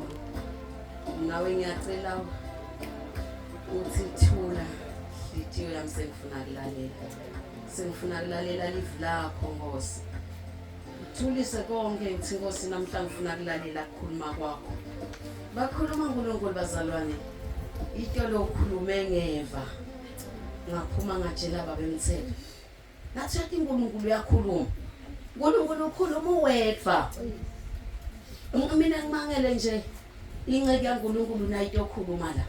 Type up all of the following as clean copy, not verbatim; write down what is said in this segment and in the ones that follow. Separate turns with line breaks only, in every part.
Nkulunkulu. Nawe ngiyacela uthi thula nhliziyo yami sengifuna kulalela. Sengifuna kulalela livi lakho Nkosi. Thulise konke ngithi Nkosi namhla ngifuna kulalela kukhuluma kwakho. Bakhuluma uNkulunkulu bazalwane. Itolo ukhulume ngeva. Ngaphuma ngatshela babemthetho. Ngathi yathi uNkulunkulu uyakhuluma. uNkulunkulu ukhuluma uwedwa. Mina ngimangele nje inceke yaNkulunkulu nayo itokhuluma la.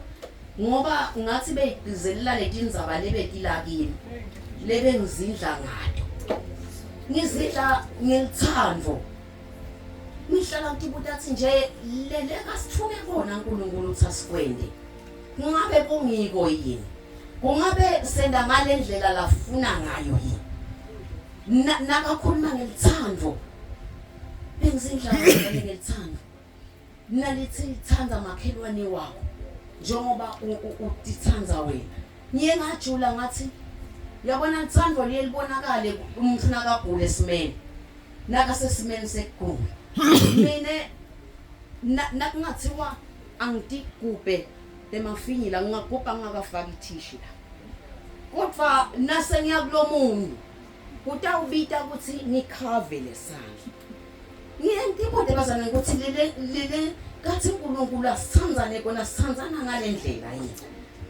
Ngoba ngathi beyigqizelela letindzaba lebetila kimi. Lebengizindla ngato. Ngizindla ngelithando. Ngihlala ngibuta athi nje leleka sithuke kona uNkulunkulu uthi asikwende. Kungabe kungiko yini? Kungabe senda ngalendlela lafuna ngayo yini? Nakakhuluma ngelithando. Bengizindla ngelithando. Nalithi thanda makhelwane wakho njengoba utithanda wena. Ngiye ngajula ngathi yabona lithando liye libonakale umuntu nakagula esimeni. Nakasesimeni sekugula. Mina nakungathiwa angitigubhe emafinyila ngingagubha ngingakafaki ithishi la. Kodwa nase ngiya kulomuntu kutawubita ukuthi ngikhave lesandla. Ngiye ngibone bazalwane ukuthi lele lele kathi uNkulunkulu asithandzane kona sithandzana ngalendlela yini.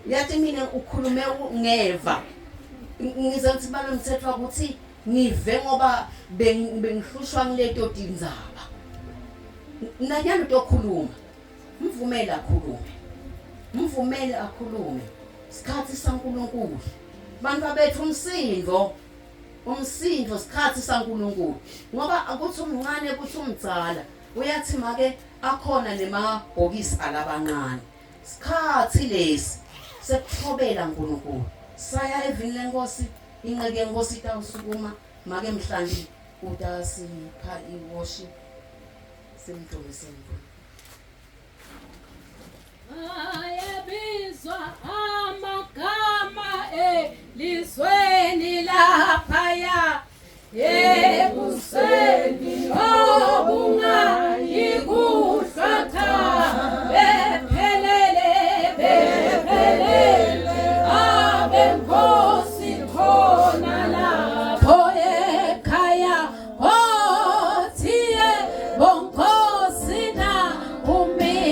Yathi mina ukhulume ngeva. Ngize ngithi balomthetho ukuthi ngive ngoba bengihlushwa ngileto tindzaba. Nanyalo utokhuluma. Mvumele akhulume. Mvumele akhulume. Sikhathi saNkulunkulu. Bantu abethu umsindo. Umsindo sikhathi saNkulunkulu. Ngoba akuthi umncane kuthi umdzala. Uyathi make akhona nemabhokisi alabancane. Sikhathi lesi sekuthobela uNkulunkulu. Saya evini lenkosi, inqeke yenkosi itawusukuma make mhlambi utasipha iworship simdumise uNkulunkulu.